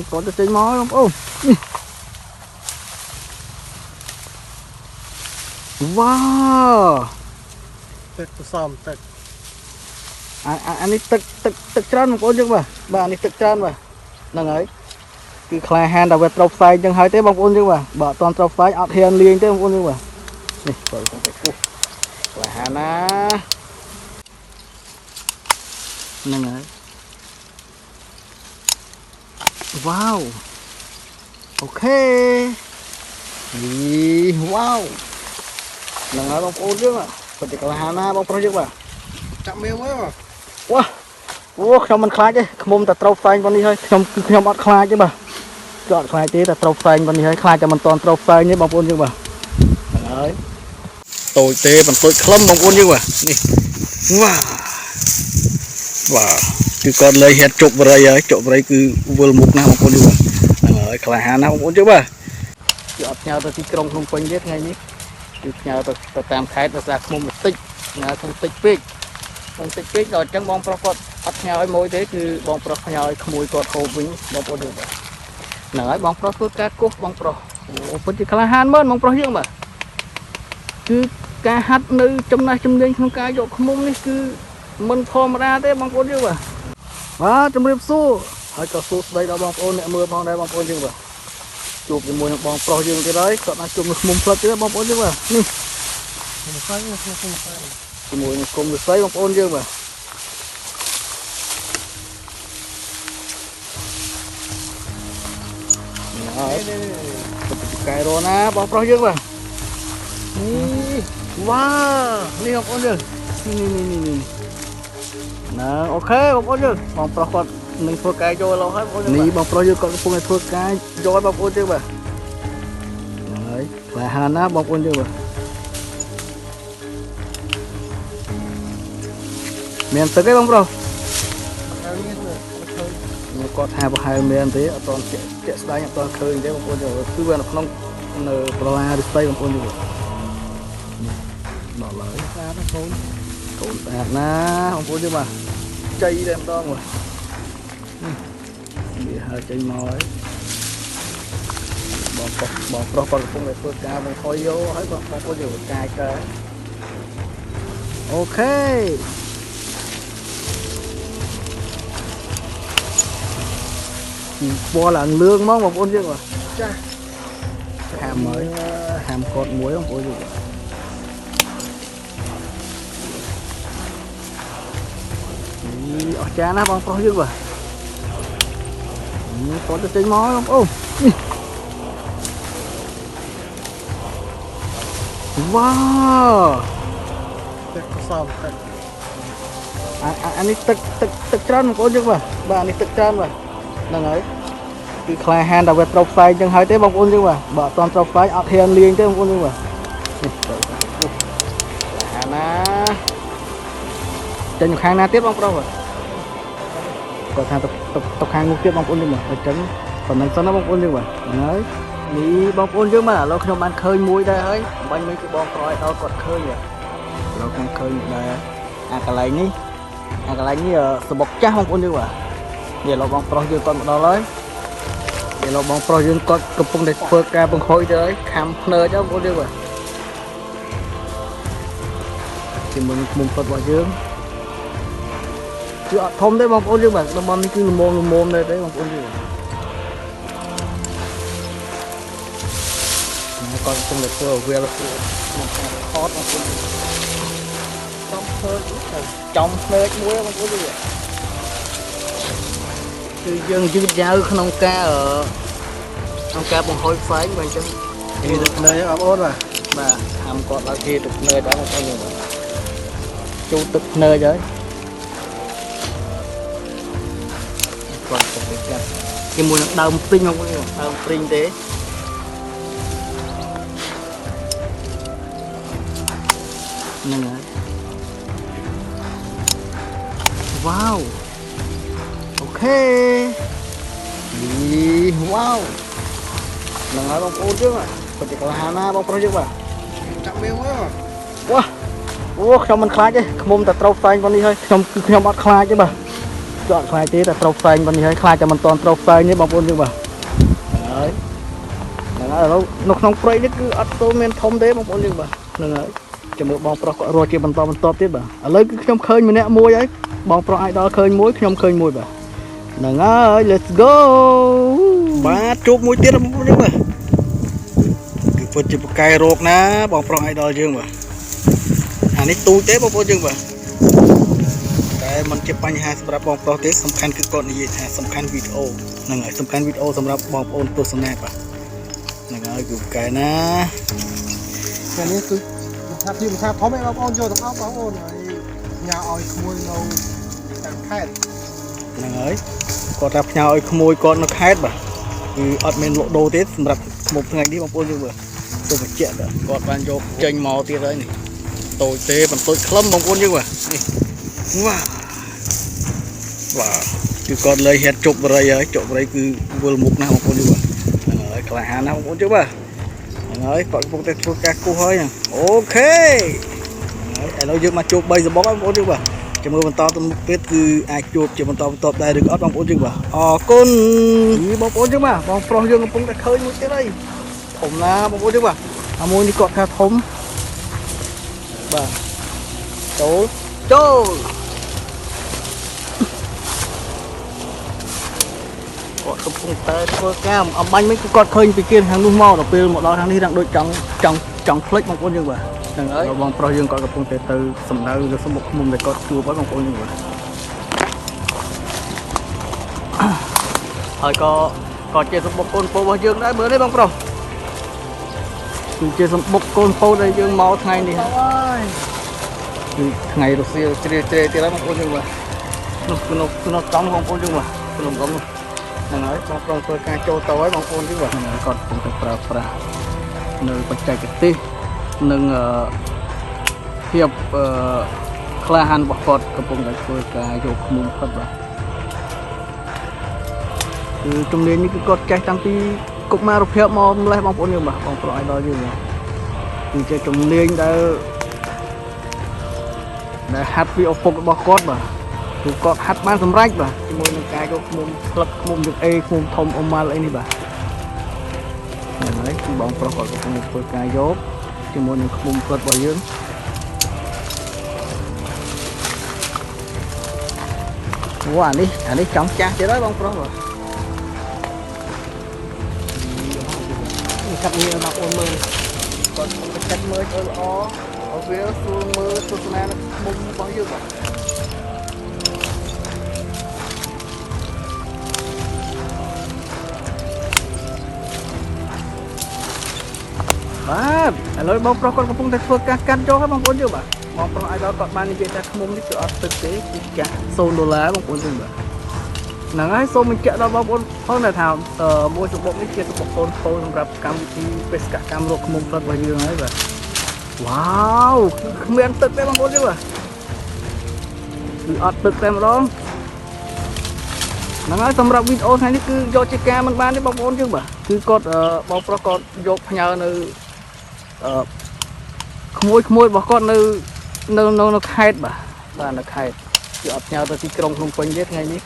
គាត់ទៅចេញមកហើយបងប្អូននេះវ៉ា ទឹកผสมទឹក អាអាអានេះទឹកទឹកទឹកច្រើនបងប្អូនយើងបាទបាទនេះទឹកច្រើនបាទហ្នឹងហើយគឺក្លាហានតែវាត្រូវផ្សែងចឹងហើយទេបងប្អូនយើងបាទបើអត់ទាន់ត្រូវផ្សែងអត់ហ៊ានលាងទេបងប្អូនយើងបាទនេះបើទៅគោះក្លាហានណាហ្នឹងហើយវ៉ាវអូខេនេះវ៉ាវហ្នឹងហើយបងប្អូនយើងពិតជាក្លាហានណាបងប្រុសយើងបាទ ចាក់មេមួយមក វ៉ាអូខ្ញុំមិនខ្លាចទេខ្មុំតែត្រូវផ្សែងប៉ុណ្នេះហើយខ្ញុំគឺខ្ញុំអត់ខ្លាចទេបាទគឺអត់ខ្លាចទេតែត្រូវផ្សែងប៉ុណ្នេះហើយខ្លាចតែមិនតន់ត្រូវផ្សែងទេបងប្អូនយើងបាទហ្នឹងហើយតូចទេបន្ទួចខ្លឹមបងប្អូនយើងបាទនេះវ៉ាវ៉ាគឺគាត់លេងហេតុជប់បរិយហើយជប់បរិយគឺវិលមុខណាស់បងប្អូនយើងបាទហ្នឹងហើយក្លាហានណាស់បងប្អូនយើងបាទគឺអត់ផ្ញើទៅទីក្រុងភ្នំពេញទេថ្ងៃនេះគឺផ្ញើទៅទៅតាមខេត្តដោយសារខ្មុំបន្តិចផ្ញើខ្មុំតិចពេក ខ្ញុំតិចពេកដល់អញ្ចឹងបងប្រុសគាត់អត់ផ្ញើឲ្យមួយទេគឺបងប្រុសផ្ញើឲ្យក្មួយគាត់ហូបវិញបងប្អូនយើងបាទហ្នឹងហើយបងប្រុសធ្វើការគោះបងប្រុសអូពិតជាក្លាហានមើលបងប្រុសយើងបាទគឺការហាត់នៅចំណេះជំនាញក្នុងការយកខ្មុំនេះគឺមិនធម្មតាទេបងប្អូនយើងបាទបាទជំរាបសួរហើយក៏សួស្តីដល់បងប្អូនអ្នកមើលផងដែរបងប្អូនយើងបាទជួបជាមួយនឹងបងប្រុសយើងទៀតហើយគាត់បានជួបនឹងខ្មុំផ្លិតទៀតបងប្អូនយើងបាទនេះ ខ្ញុំខ្លាចខ្ញុំខ្ញុំខ្លាច ជាមួយនឹងគុំឫស្សីបងប្អូនយើងបាទនេះហើយទៅទីកែរណាបងប្រុសយើងបាទនេះវ៉ានេះបងប្អូនយើងនេះនេះនេះនេះណាអូខេបងប្អូនយើងបងប្រុសគាត់នឹងធ្វើការយកឡោហើយបងប្អូននេះបងប្រុសយើងគាត់កំពុងតែធ្វើការយកបងប្អូនយើងបាទហ្នឹងហើយក្លាហានណាបងប្អូនយើងបាទមានទឹកទេបងប្រុស ហើយមានឃើញ គាត់ថាប្រហែលមានទេអត់ទាន់ជាក់ជាក់ស្ដែងអត់ទាន់ឃើញទេបងប្អូនយើងគឺវានៅក្នុងនៅប្រឡាឫស្សីបងប្អូនយើងដល់ហើយ ស្អាតណាកូនកូនស្អាតណាស់បងប្អូនយើងបាទជ័យតែម្ដងបាទនេះវាហើចេញមកហើយបងប្រុសបងប្រុសគាត់កំពុងតែធ្វើការបង្ហុយយកហើយបងប្អូនយើងកាយកើអូខេពណ៌ឡើងលឿងហ្មងបងប្អូនយើងបាទ ចាស់ ហាមហើយហាមគាត់មួយបងប្អូនយើងបាទនេះអស្ចារ្យណាស់បងប្រុសយើងបាទនេះគាត់ទៅចេញមកហើយបងប្អូននេះវ៉ាវ ទឹកผสมទឹក អាអាអានេះទឹកទឹកទឹកច្រើនបងប្អូនយើងបាទបាទនេះទឹកច្រើនបាទហ្នឹងហើយគឺក្លាហានតែវាត្រូវផ្សែងចឹងហើយទេបងប្អូនយើងបាទបើអត់ទាន់ត្រូវផ្សែងអត់ហ៊ានលាងទេបងប្អូនយើងបាទនេះត្រូវផ្សែងអូក្លាហានណាចេញខាងណាទៀតបងប្រុសបាទគាត់ថាទៅទៅទៅខាងនោះទៀតបងប្អូនយើងបាទអញ្ចឹងប៉ុណ្ណឹងសិនណាបងប្អូនយើងបាទហ្នឹងហើយនេះបងប្អូនយើងបាទឥឡូវខ្ញុំបានឃើញមួយដែរហើយបាញ់មិញគឺបងប្រុសឲ្យដល់គាត់ឃើញបាទឥឡូវខ្ញុំឃើញមួយដែរអាកន្លែងនេះអាកន្លែងនេះសបុកចាស់បងប្អូនយើងបាទនេះឥឡូវបងប្រុសយើងគាត់មកដល់ហើយឥឡូវបងប្រុសយើងគាត់កំពុងតែធ្វើការបង្ហុយទៅហើយខំភ្នើចបងប្អូនយើងបាទជាមួយនឹងឃុំផ្លិតរបស់យើងគឺអត់ធំទេបងប្អូនយើងបាទតំបន់នេះគឺល្មមល្មមដែរទេបងប្អូនយើងបាទគាត់កំពុងតែធ្វើវាលក្នុងការថតបងប្អូន ចំឃើញទៅ ចំភ្នើចមួយបងប្អូនយើងគឺយើងយឺតយ៉ាវក្នុងការក្នុងការបង្ហុយផ្សែងបាទអញ្ចឹង នេះទឹកភ្នែកបងប្អូនបាទ បាទហាមគាត់ឲ្យគេទឹកភ្នើចដែរបងប្អូនយើងបាទចូលទឹកភ្នើចហើយគាត់ទៅចាប់ជាមួយនឹងដើមព្រីងបងប្អូនយើងដើមព្រីងទេហ្នឹងហើយវ៉ាវអូខេនេះវ៉ាវហ្នឹងហើយបងប្អូនយើងពិតជាក្លាហានណាស់បងប្រុសយើងបាទ ចាក់មេមួយមក វ៉ាអូខ្ញុំមិនខ្លាចទេខ្មុំតែត្រូវផ្សែងប៉ុណ្នេះហើយខ្ញុំគឺខ្ញុំអត់ខ្លាចទេបាទ គឺអត់ខ្លាចទេតែត្រូវផ្សែងប៉ុណ្នេះហើយខ្លាចតែមិនតន់ត្រូវផ្សែងទេបងប្អូនយើងបាទហើយហ្នឹងហើយឥឡូវនៅក្នុងព្រៃនេះគឺអត់សូវមានធំទេបងប្អូនយើងបាទហ្នឹងហើយចាំមើលបងប្រុសគាត់រត់ជាបន្តបន្ទាប់ទៀតបាទឥឡូវគឺខ្ញុំឃើញម្នាក់មួយហើយបងប្រុសឲ្យដល់ឃើញមួយខ្ញុំឃើញមួយបាទហ្នឹងហើយ let's go បាទជួបមួយទៀតបងប្អូនយើងបាទគឺពិតជាប្រកែរោគណាបងប្រុសឲ្យដល់យើងបាទអានេះទូចទេបងប្អូនយើងបាទតែมันជាបញ្ហាសម្រាប់បងប្រុសទេសំខាន់គឺគាត់និយាយថាសំខាន់វីដេអូហ្នឹងហើយសំខាន់វីដេអូសម្រាប់បងប្អូនទស្សនាបាទហ្នឹងហើយគឺប្រកែណា ថ្ងៃនេះគឺថាពីថាធំឯងបងប្អូនយកទាំងអស់បងប្អូនហើយញ៉ាឲ្យក្មួយនៅតាមខេត្ត ហ្នឹងហើយគាត់ថាផ្ញើឲ្យក្មួយគាត់នៅខេត្តបាទគឺអត់មានលក់ដូរទេសម្រាប់ខ្មុំថ្ងៃនេះបងប្អូនយើងបាទសូមបញ្ជាក់បាទគាត់បានយកចេញមកទៀតហើយនេះតូចទេបន្ទួចខ្លឹមបងប្អូនយើងបាទនេះវ៉ាបាទគឺគាត់លើហេតុជប់បរិយហើយជប់បរិយគឺវិលមុខណាស់បងប្អូនយើងបាទហ្នឹងហើយក្លាហានណាស់បងប្អូនយើងបាទហ្នឹងហើយគាត់កំពុងតែធ្វើការគោះហើយហ្នឹង OK ហ្នឹងហើយឥឡូវយើងមកជួប3សបុកហើយបងប្អូនយើងបាទចាំមើលបន្តទៅមុខទៀតគឺអាចជួបជាបន្តបន្ទាប់ដែរឬក៏អត់បងប្អូនយើងបាទអរគុណនេះបងប្អូនយើងបាទបងប្រុសយើងកំពុងតែឃើញមួយទៀតហើយធំណាស់បងប្អូនយើងបាទអាមួយនេះគាត់ថាធំបាទចូលចូលគាត់កំពុងតែធ្វើការអំបាញ់មិញគឺគាត់ឃើញពីគៀនខាងនោះមកដល់ពេលមកដល់ខាងនេះរាំងដូចចង់ចង់ចង់ផ្លិចបងប្អូនយើងបាទហ្នឹងហើយបងប្រុសយើងគាត់កំពុងតែទៅសំដៅលើសំបុកឃុំដែលគាត់ជួបហើយបងប្អូនយើងបាទហើយក៏ក៏ជាសំបុកកូនពោរបស់យើងដែរមើលនេះបងប្រុសគឺជាសំបុកកូនពោដែលយើងមកថ្ងៃនេះ ហើយ គឺថ្ងៃរសៀលជ្រាលជ្រែទៀតហើយបងប្អូនយើងបាទនោះគឺនោះគឺនោះកំបងប្អូនយើងបាទក្នុងកំនោះហ្នឹងហើយបងប្រុសធ្វើការចូលទៅហើយបងប្អូនយើងបាទហ្នឹងហើយគាត់កំពុងតែប្រើប្រាស់នៅបច្ចេកទេសនិងអឺភាពអឺក្លាហានរបស់គាត់កំពុងតែធ្វើការយកឃ្មុំផិតបាទគឺជំនាញនេះគឺគាត់ចេះតាំងពីកុមារភាពមកម្លេះបងប្អូនយើងបាទបងប្រុសឲ្យដល់យើងបាទគឺជាជំនាញដែល ដែលហាត់ពីឪពុករបស់គាត់បាទគឺគាត់ហាត់បានសម្រេចបាទជាមួយនឹងការយកឃ្មុំផ្លឹកឃ្មុំយកអេឃ្មុំធំអ៊ុំម៉ាល់អីនេះបាទហ្នឹងហើយគឺបងប្រុសគាត់កំពុងតែធ្វើការយកជាមួយនឹងឃ្មុំផ្លឹករបស់យើងអូអានេះអានេះចង់ចាស់ទៀតហើយបងប្រុសបាទ នេះកាត់នេះឲ្យបងប្អូនមើល គាត់កំពុងតែកាត់មើលឲ្យល្អឲ្យវាស្រួលមើលទស្សនានៅឃ្មុំរបស់យើងបាទបាទឥឡូវបងប្រុសគាត់កំពុងតែធ្វើការកាត់យកហើយបងប្អូនយើងបាទបងប្រុសឲ្យដល់គាត់បាននិយាយថាឃ្មុំនេះគឺអត់ទឹកទេគឺចាស់0ដុល្លារបងប្អូនយើងបាទហ្នឹងហើយសូមបញ្ជាក់ដល់បងប្អូនផងដែរថាអឺមួយសំបុកនេះជាសំបុកកូនពោសម្រាប់កម្មវិធីបេសកកម្មរកឃ្មុំផ្លិតរបស់យើងហើយបាទវ៉ាវគឺគ្មានទឹកទេបងប្អូនយើងបាទគឺអត់ទឹកតែម្ដងហ្នឹងហើយសម្រាប់វីដេអូថ្ងៃនេះគឺយកជាការមិនបានទេបងប្អូនយើងបាទគឺគាត់អឺបងប្រុសគាត់យកផ្ញើនៅ អឺក្មួយក្មួយរបស់គាត់នៅនៅនៅនៅខេត្តបាទបាទនៅខេត្តគឺអត់ផ្ញើទៅទីក្រុងភ្នំពេញទេថ្ងៃនេះ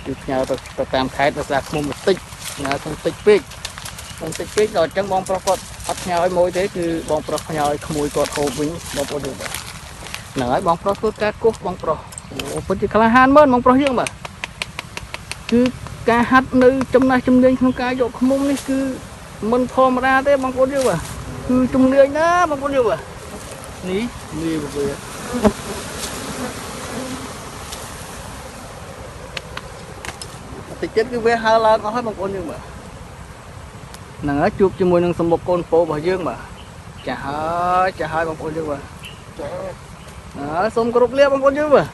គឺផ្ញើទៅទៅតាមខេត្តដោយសារឃ្មុំបន្តិចផ្ញើទៅតិចពេកទៅតិចពេកដល់អញ្ចឹងបងប្រុសគាត់អត់ផ្ញើឲ្យមួយទេគឺបងប្រុសផ្ញើឲ្យក្មួយគាត់ហូបវិញបងប្អូនយើងបាទហ្នឹងហើយបងប្រុសធ្វើការគោះបងប្រុសអូពិតជាក្លាហានមើលបងប្រុសយើងបាទគឺការហាត់នៅចំណេះជំនាញក្នុងការយកឃ្មុំនេះគឺមិនធម្មតាទេបងប្អូនយើងបាទ គឺជំនាញណាបងប្អូនយើងបាទនេះនេះវាតិចទៀតគឺវាហើរឡើងអស់ហើយបងប្អូនយើងបាទហ្នឹងហើយជួបជាមួយនឹងសម្បុកកូនពោរបស់យើងបាទចាស់ហើយចាស់ហើយបងប្អូនយើងបាទ ចា ហើយសូមគោរពលាបងប្អូនយើងបាទ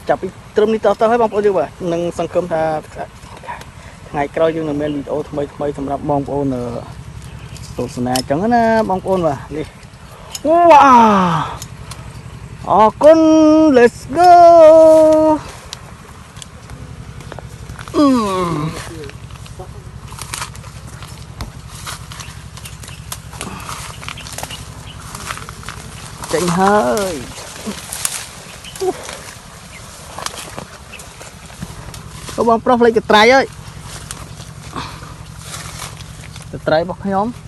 ចាប់ពីត្រឹមនេះតទៅហើយបងប្អូនយើងបាទនឹងសង្ឃឹមថាថ្ងៃក្រោយយើងនឹងមានវីដេអូថ្មីថ្មីសម្រាប់បងប្អូនអឺ ទស្សនាអញ្ចឹងណាបងប្អូនបាទនេះវ៉ាអរគុណ let's go អឺចេញហើយ បងប្រុសផ្លេចកត្រៃហើយកត្រៃរបស់ខ្ញុំ។